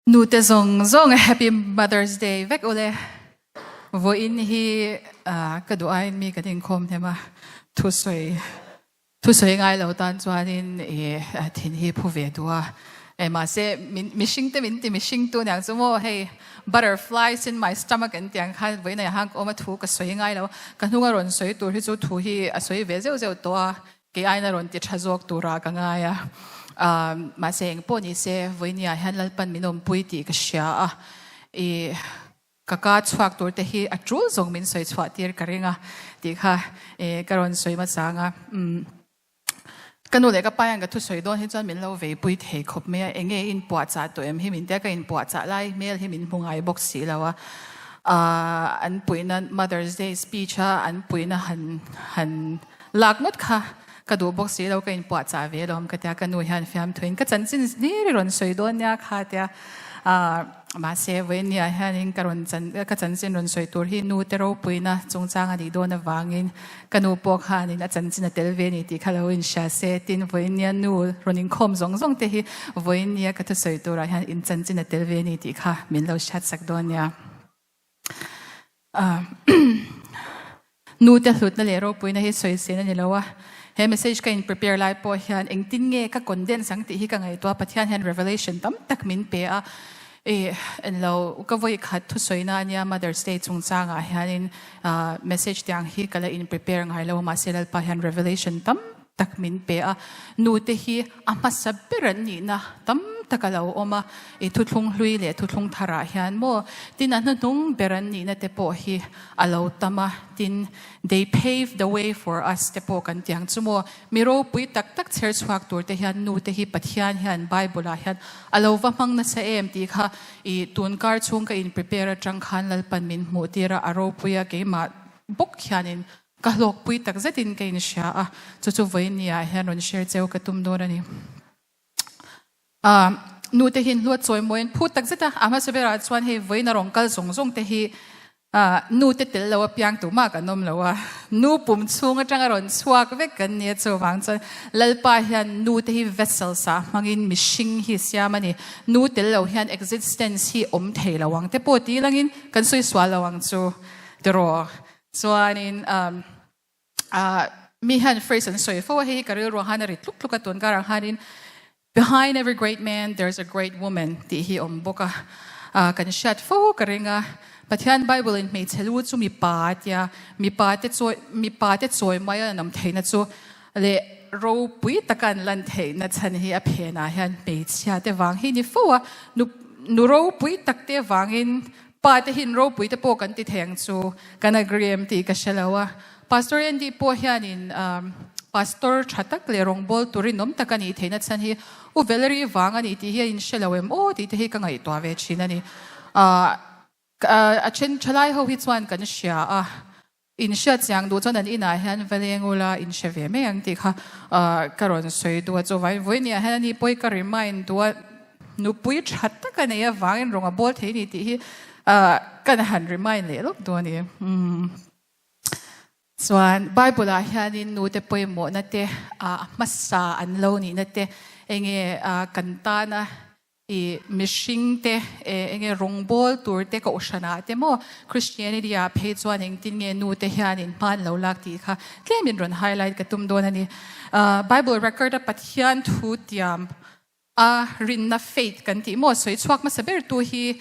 Nute zawng zawng Happy Mother's Day vek ule. Vawiin hi ka duh aiin mi kan inkhawm hnem a, thusawi thusawi ngai lo tan chuanin i thin hi phu ve duh a. E mahse min mihring te min ti mihring tu niang chu maw hei butterflies in my stomach an tih ang khan vawiin ah hian ka awm a thu ka sawi ngai lo a, ka hnunga rawn sawi tur hi chu thu hi a sawi ve zeuh zeuh tawh a. Kei aiin a rawn ti tha zawk turah ka ngai a, mahse eng pawh ni se vawinia hian Lalpan min awmpui tih ka hria a, i ka ka chhuak tur te hi a tul zawng min sawi chhuah tir ka ring a tih kha ka rawn sawi hmasa ang a. Ka nu leh ka pa hian ka thusawi dawn hi chuan min lo veipui thei khawp mai a, enge i inpuahchah tawh em hi min tia ka inpuahchah lai hmel hi min hmu ngai bawk si lo a, an puihna Mother's Day speech a an puihna han han Lak ngawt kha ka duh bawk si lo, ka inpuahchah ve alawm ka tia, ka nu hian fiamthuin ka chanchin hlir i rawn sawi dawn nia kha tia, mahse vawinia hianin ka rawn chan ka chanchin rawn sawi tur hi nu te ropuina chungchang a nih dawn avangin ka nu pawh khanin a chanchin a tel ve ni tih kha lo inhria se, tin vawinia nu rawn inkhawm zawng zawng te hi vawinia ka thusawi turah hian in chanchin a tel ve ni tih kha min lo hriatsak dawn nia. Nu te hlutna leh ropuina hi sawisin a ni lo a, he message ka in prepare lai pawh hian engtin nge ka condense ang tih hi ka ngaihtuah a, Pathian hian revelation tam tak min pe a, i enlo ka vawi khat thusawina ania Mother's Day chungchangah hianin message tiang hi ka la in prepare ngai lo a, mahse Lalpa hian revelation tam tak min pe a, nu te hi a hmasa ber an nihna tam tak a lo awm a, i thuthlung hlui leh thuthlung tharah hian maw tin a hnuhnung ber an nihna te pawh hi a lo tam a, tin they pave the way for us te pawh kan tiang chu maw, mi ropui tak tak chher chhuak tur te hian nu te hi Pathian hian Bible ah hian a lo va hmang nasa em tih kha i tun kar chhung ka in prepare atang khan Lalpan min hmuh tir a, a ropui a keimah bawk hianin Ka hlawkpui tak zetin ka inhria a, chu chu vawinia hian rawn share cheu ka tum dawn a ni. Aaa nu te hian hluat chawi mawiin phut tak zet a, a hmasa berah chuan hei vawiin a rawn kal zawng zawng te hi aaa nu te tel lo apiang tumah kan awm lo a, nu pum chhung atanga rawn chhuak vek kan ni a, chuvang chuan Lalpa hian nu te hi vessels ah hmangin mihring hi siam a ni, nu tel lo hian existence hi awm thei lo ang te pawh tih langin kan sawi sual lo ang chu tiraw. Chuanin mi hian phrase an sawi fo a, hei hi ka rilru ang khan a ri tluk tluk a, tun karah khanin behind every great man there is a great woman tih hi awm bawk a, kan hriat fo ka ring a, Pathian Bible in hmeichhe lu chu mipa a tia, mipa te chawi mipa te chawi mai a an awm theihna chu leh ropui taka an lan theihna chhan hi a phenah hian hmeichhia te vang hi ni fo a, nu nu ropui tak te vangin Pa te hin ropui te pawh kan ti thei ang chu, kan agree em tih ka hre lo a. Pastor Andy pawh hianin Pastor tha tak leh rawngbawl tur rinawm tak a nih theihna chhan hi U Valerie vang a nih tih hi a inhre lo em aw tih te hi ka ngaihtuah ve thin a ni. A then thalai ho hi chuan kan hria a. In hriat chiang duh chuan an inah hian va leng ula in hre ve mai ang tih kha ka rawn sawi duh a, chuvangin vawinia hian ani pawi ka remind duh a, nupui tha tak a nei avangin rawng a bawl thei ni tih hi kan han remind leh lawk duh a ni. Chuan Bible ah hianin nute pawimawhna te, a hmasa an lo nihna te, enge kan tana I mihring te enge rawngbawl tur te kohhran ah te maw Christianity ah phei chuan engtin nge nu te hian in hma an lo lak tih kha tlem in rawn highlight ka tum dawn a ni. Bible record a Pathian thu tiam a rinna faith kan tih maw sawi chhuak hmasa ber tu hi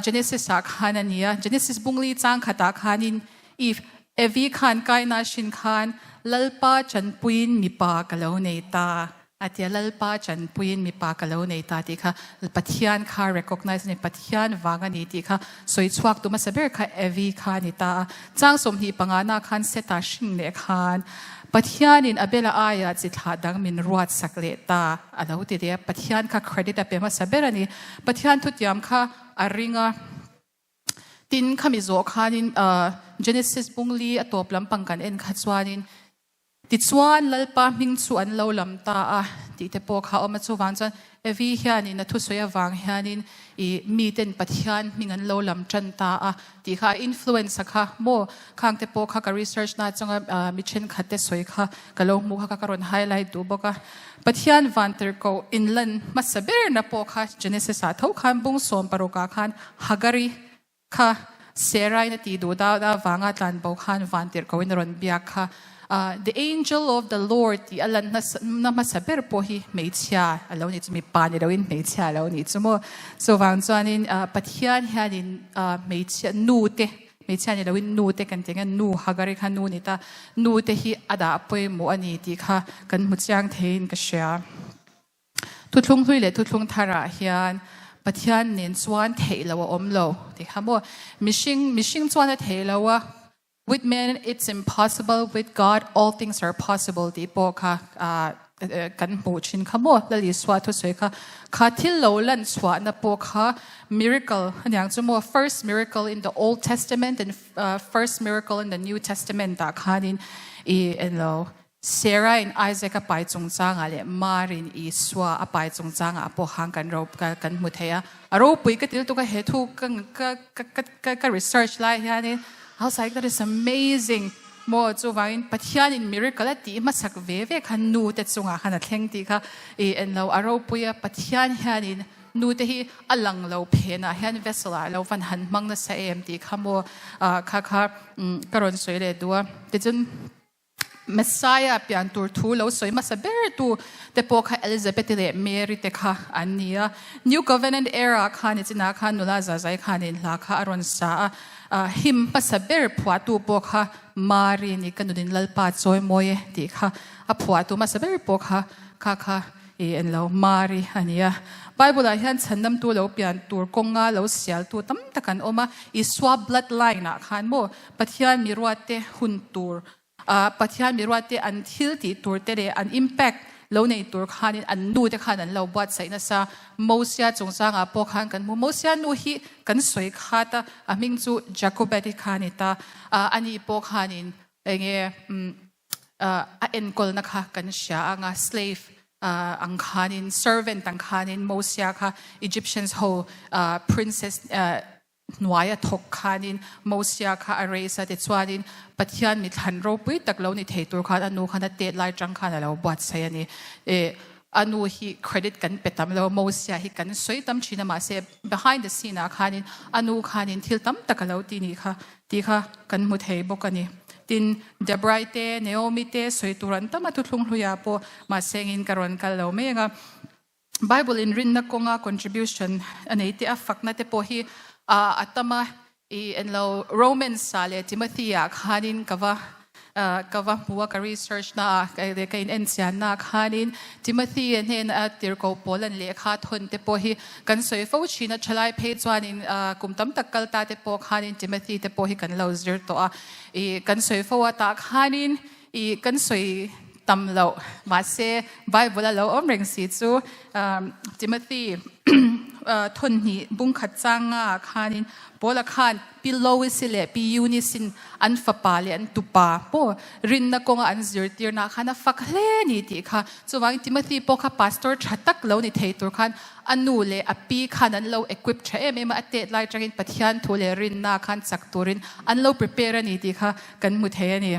Genesis ah khan a ni a, Genesis bungli chang khat ah khanin Eve, Evi khan Kaina hrin khan Lalpa chanpuiin mipa ka lo nei ta. A tia Lalpa chanpuiin mipa ka lo nei ta tih kha Pathian kha recognise a ni, Pathian vang a ni tih kha sawi chhuak tu hmasa ber kha Evi kha a ni ta a. Chang 25 na khan Seta hring leh khan Pathianin Abela aiah chi thlah dang min ruat sak leh ta a lo ti leh a, Pathian kha credit a pe hmasa ber a ni. Pathian thutiam kha a ring a. Tin, khami zawh khanin Genesis bungli a tawp lampang kan en kha chuanin. Tichuan, Lalpa hming chu an lo lam ta a tih te pawh kha a awm a. Chuvang chuan Evi hianin a thusawi avang hianin i miten Pathian hming an lo lam tan ta a tih kha a influence a kha maw? Khang te pawh kha ka research na chunga mi thenkhat te sawi kha ka lo hmuh kha kha ka rawn highlight duh bawk a. Pathian vantirhkoh inlan hmasa berna pawh kha Genesis ah tho khan bung 16 ah khan Hagari Kha Serain a tih duh dâwn avânga tlanbo khân vântirhkohin a rawn biak kha. The angel of the Lord tih a lan na hmasa ber pawh hi hmeichhia a lo nih chu, mipa ni loin hmeichhia a lo nih chu maw. Chuvâng chuanin Pathian hianin hmeichhia, nu te, hmeichhia ni loin nu te kan ti ang a, nu Hagari kha nu ni ta, nu te hi a dah pawimawh a ni tih kha kan hmu chiang theiin ka hria. Thuthlung hlui leh thuthlung tharah hian Pathian nen chuan theih lo a awm lo ti kha maw? Mihring, mihring chuan a theih lo a, with man it's impossible, with God all things are possible tih pawh kha kan hmuh thin kha maw? Lal Isua thusawi kha, kha thil lo lan chhuahna pawh kha miracle aniang chu maw? First miracle in the Old Testament and first miracle in the New Testament ah khanin i eng lo Sarah-in Isaac a pai chungchangah leh Mar-in Isua a pai chungchangah pawh khan kan ro kan hmu thei a. A ropui ka ti lutuk a, he thu ka ka ka ka ka research lai hianin I was like that is amazing maw chuvangin Pathianin miracle a tih hmasak ve ve kha nu te chungah khan a thleng tih kha i en lo a ropui a Pathian hianin nu te hi a lang lo phenah hian vessel ah lo van han hmang nasa em tih kha maw kha kha ka rawn sawi leh duh a tichuan Messiah pian tur thu lo sawi hmasa ber tu te pawh kha Elizabeth-i leh Mary te kha an ni a. New Covenant era khan i chinah khan nula zazai khanin hla kha a rawn sa a. Hymn hmasa ber phuahtu pawh kha Mary ni ka nunin Lalpa chawi mawi e tih kha a phuahtu hmasa ber pawh kha kha kha i en lo Mary a ni a. Bible ah hian chhandamtu lo pian tur kawnga lo sialtu tam tak an awm a. Isua bloodline ah khan maw Pathian mi ruatte hun tur a Pathian mi ruatte an thil tih tur te leh an impact lo nei tur khanin an nu te khan an lo buatsaih nasa. Mosia chungchangah pawh khan kan hmu. Mosia nu hi kan sawi khat a, a hming chu Jacobet-i kha a ni ta. Ani pawh khanin enge a enkawlna kha kan hria ang a, slave ang khanin, servant ang khanin Mosia kha Egyptians ho princess hnuaia thawk khanin Mosia kha a raise a, tichuanin Pathian mi thlan ropui tak lo ni thei tur khan a nu khan a tet lai tang khan a lo buatsaih a ni. E, a nu hi credit kan pe tam lo, Mosia hi kan sawi tam thin a, mahse behind the scene ah khanin a nu khanin thil tam tak a lo ti nih kha tih kha kan hmu thei bawk a ni. Tin, Debrai te, Naomi te sawi tur an tam a thuthlung hluiah pawh mahse engin ka rawn kal lo mai ang a. Bible in rinna kawnga contribution a nei te a fakna te pawh hi a tam a, i en lo Romans ah leh Timothy ah khanin ka va ka va hmu a ka research na ah leh ka in en chian na ah khanin Timothy a hnen a tirhkoh pawl an lehkha thawn te pawh hi kan sawi fo thin a, thalai phei chuanin kum tam tak kal ta te pawh khanin Timothy te pawh hi kan lo zir tawh a, i kan sawi fo a tah khanin I kan sawi tam loh, mahse Bible a lo awm reng si chu Timothy thawnhnih bungkhat changa ah khanin Paula khan Pi Lois-i leh Pi Eunice-in an fapa leh an tupa pawh rinna kawnga an zirtirna ah khan a fak hle a ni tih kha. Chuvangin Timothy pawh kha pastor tha tak lo ni thei tur khan a nu leh a pi khan an lo equip tha em em a, a tet lai atangin Pathian thu leh rinna khan chak turin an lo prepare a ni tih kha kan hmu thei a ni.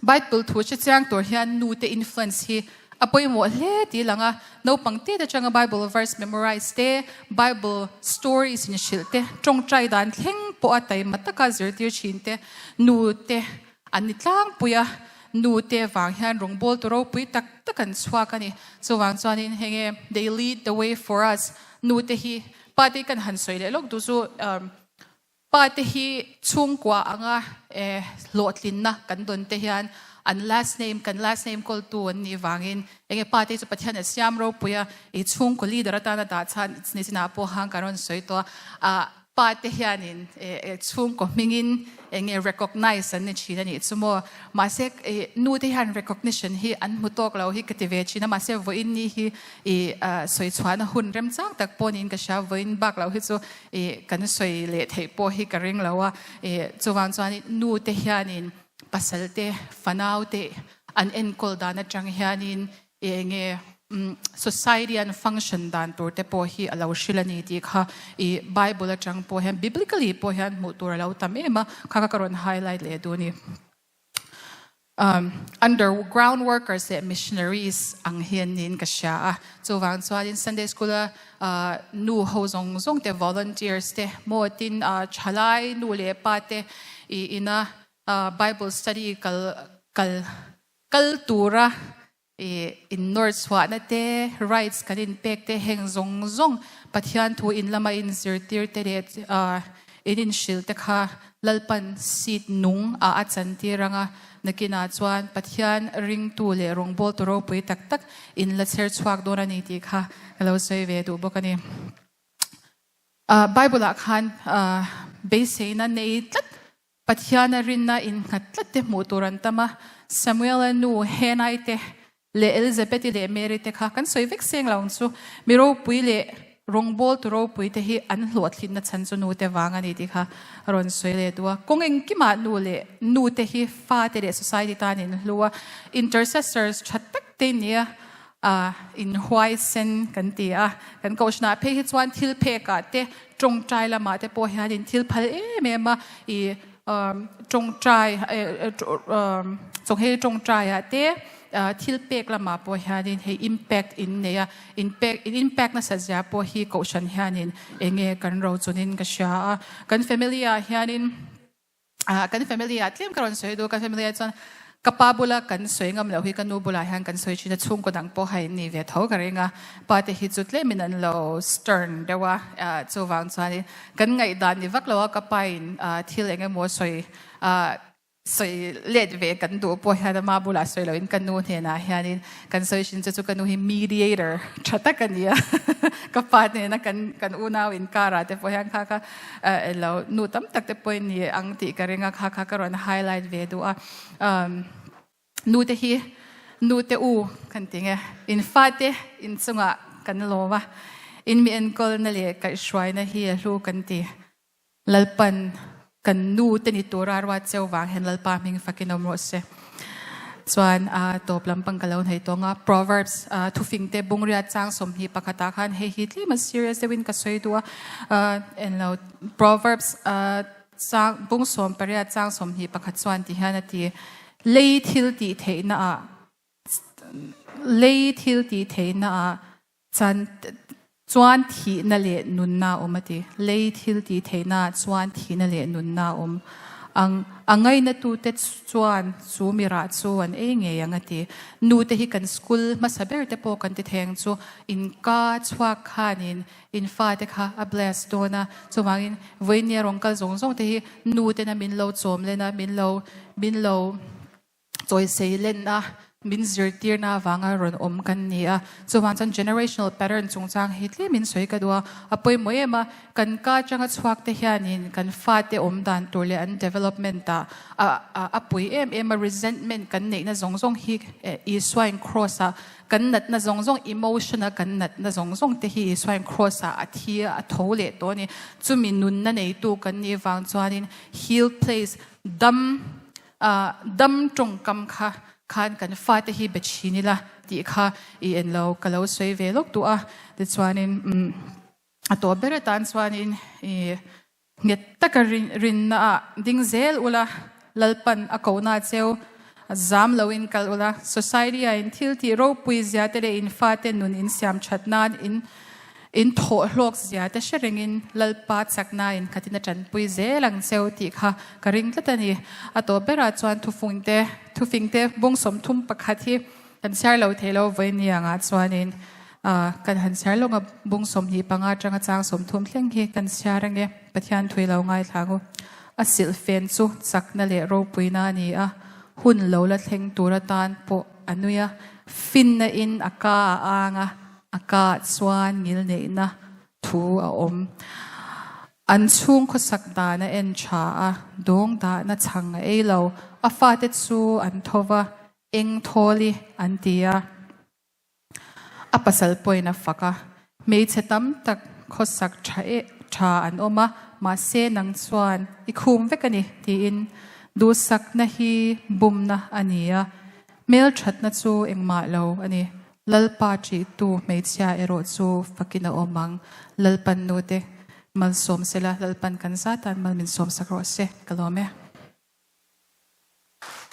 Bible thu hre chiang tur hian nu te influence hi a pawimawh hle tih lang a, naupang te te atanga Bible verse memorize te, Bible stories in hrilh te, tawngtai dan thleng pawh a taima taka zirtir thin te nu te an ni tlangpui a, nu te vang hian rawngbawltu ropui tak tak an chhuak a ni. Chuvang chuanin heng e, they lead the way for us, nu te hi pa te kan han sawi leh lawk duh chu Pa te hi chhungkua anga hlawhtlinna kan dawn te hian an last name, kan last name kawltu an nih vangin enge pa te chu Pathian a siam ropui a, i chhungkaw leader atana dah chhan ni chinah pawh hang kan rawn sawi tawh a, pa te hianin chhungkaw hmingin enge recognize an ni thin a nih chu maw. Mahse nu te hian recognition hi an hmu tawk lo hi ka ti ve thin a, mahse vawiin ni hi i sawi chhuahna hun remchang tak pawh niin ka hria, vawiin bak loh hi chu I kan sawi leh theih pawh hi ka ring lo a, i chuvang chuan nu te hianin pasal te, fanau te an enkawl dan atang hianin enge society an function dan tur te pawh hi a lo hril a ni tih kha i Bible atang pawh hian biblically pawh hian hmuh tur a lo tam em a, kha kha ka rawn highlight leh duh a ni. Underground workers leh missionaries ang hi an niin ka hria a, chuvang chuanin Sunday school a nu ho zawng zawng te volunteers te maw tin thalai nu leh pa te i ina Bible study kal kal kal tura I innawr chhuahna te, rights kan inpek te heng zawng zawng Pathian thu in lama inzirtir te leh in inhrilh te kha Lalpan seat nung ah a chantir ang a, nakinah chuan Pathian ringtu leh rawngbawltu ropui tak tak in la chher chhuak dawn a ni tih kha ka lo sawi ve duh bawk a ni. Bible ah khan beiseina nei tlat Pathiana rinna innghat tlat te hmuh tur an tam a, Samuela nu Hannah-i te leh Elizabeth-i leh Mary te kha kan sawi vek seng lo ang chu. Mi ropui leh rawngbawltu ropui te hi an hlawhtlinna chhan chu nu te vang a ni tih kha a rawn sawi leh duh a. Kawng engkimah nu leh nu te hi fate leh society tan in hlu a, intercessors tha tak te in ni a, A inhuaisen kan ti a, kan kohhranah phei hi chuan thil phekah te, tawngtai lamah te pawh hianin thil phal em em a, i tawngtai chawnghei tawngtaiah te thil pek lamah pawh hianin hei impact in nei a, in impact nasa zia pawh hi kohhran hianin eng nge kan rochunin ka hria a, kan family ah hianin. Kan family ah tlem ka rawn sawi duh, kan family ah chuan ka pa bula kan sawi ngam loh hi ka nu bulah hian kan sawi thin a, chhungkaw dang pawh hai ni ve tho ka ring a, pa te hi chu tlemin an lo stern deuh a, chuvang chuanin kan ngaihdan ni vak lo a ka pa in thil eng emaw sawi sawi let ve kan duh pawh hian ama bulah sawi loin ka nu hnenah hianin Kan sawi hrin chu chu ka nu hi mediator tha tak a ni a, ka pa nena kan kan unau inkarah te pawh hian kha kha lo nu tam tak te pawhin ni ang tih ka ring a, kha kha ka rawn highlight ve duh a. Nu te hi nu te u kan ti nge, in fate in chungah kan lawm a, in mi enkawlna leh kaihhruaina hi a hlu kan ti. Lalpan kan nu te ni tura ruat cheu vang hian Lalpa hming fakin awm rawh se. Chuan a tawp lampang ka lo nei tawng a, Proverbs thufing te bungriat chang 21 ah khan hei hi tlem a serious deuhin ka sawi duh a, en lo Proverbs chang bung 18 chang 21 chuan ti hian a ti, Lei thil tih theihna ah lei thil tih theihna ah Chan chuan thihna leh nunna a awm a ti. Lei thil tih theihnaah chuan thihna leh nunna a awm ang. A ngainatute chuan chu mirah chu an ei ngei ang a ti. Nute hi kan school hmasa ber te pawh kan ti thei ang chu. In ka chhuak khanin in fate kha a bless dawn a. Chuvangin vawinia rawn kal zawng zawng te hi nutena min lo chawm len a, min lo min lo chawisei lenna min zirtirna avanga rawn awm kan ni a. Chuvang chuan generational pattern chungchang hi tlemin sawi ka duh a, a pawimawh em a, kan ka atanga chhuak te hianin kan fate awm dan tur leh an development ah a pui em em a, resentment kan neihna zawng zawng hi Isuain cross ah kan natna zawng zawng emotion a kan natna zawng zawng te hi Isuain cross ah a thi a, a tho leh tawh a ni. Chumi nunna neitu kan nih vang chuanin healed place dam Dam tawngkam kha khan kan fate hi be thin ila tih kha i en lo ka lo sawi ve lawk duh a, tichuanin a tawp ber atan chuanin i nghet taka rinna ah ding zel ula, Lalpan a kohna cheu zam loin kal ula, society ah in thil tih ropui zia te leh in fate nun in siam that nan in In thawh hlawk zia te hre rengin Lalpa chaknain khatin a tanpui zel ang cheu tih kha ka ring tlat a ni. A tawp berah chuan thufungte, thufingte bung 31 hi kan chhiar lo thei lo vawiin ni angah chuanin kan han chhiar lawng a, bung 25 atanga chang 30 thleng hi kan chhiar ange. Pathian thui lo ngaithla ang u. A silhfen chu chakna leh ropuina a ni a, hun lo la thleng tur atan pawh a nui a, finna in a ka a ang a, A ka chuan ngilneihna thu a awm. An chhung khawsak dan a en tha a, dawng dahna chhang a ei lo. A fate chu an tho va, eng thawl i an ti a. A pasal pawhin a fak a, hmeichhe tam tak khawsak tha e tha an awm a, mahse nang chuan i khum vek a ni tiin duhsakna hi bumna a ni a. Hmel thatna chu engmah lo a ni. Lalpa ṭihtu hmeichhia erawh chu fakin a awm ang. Lalpan nute malsawm sela, Lalpan kan zatan mal min sawmsak rawh se. Ka lawm e.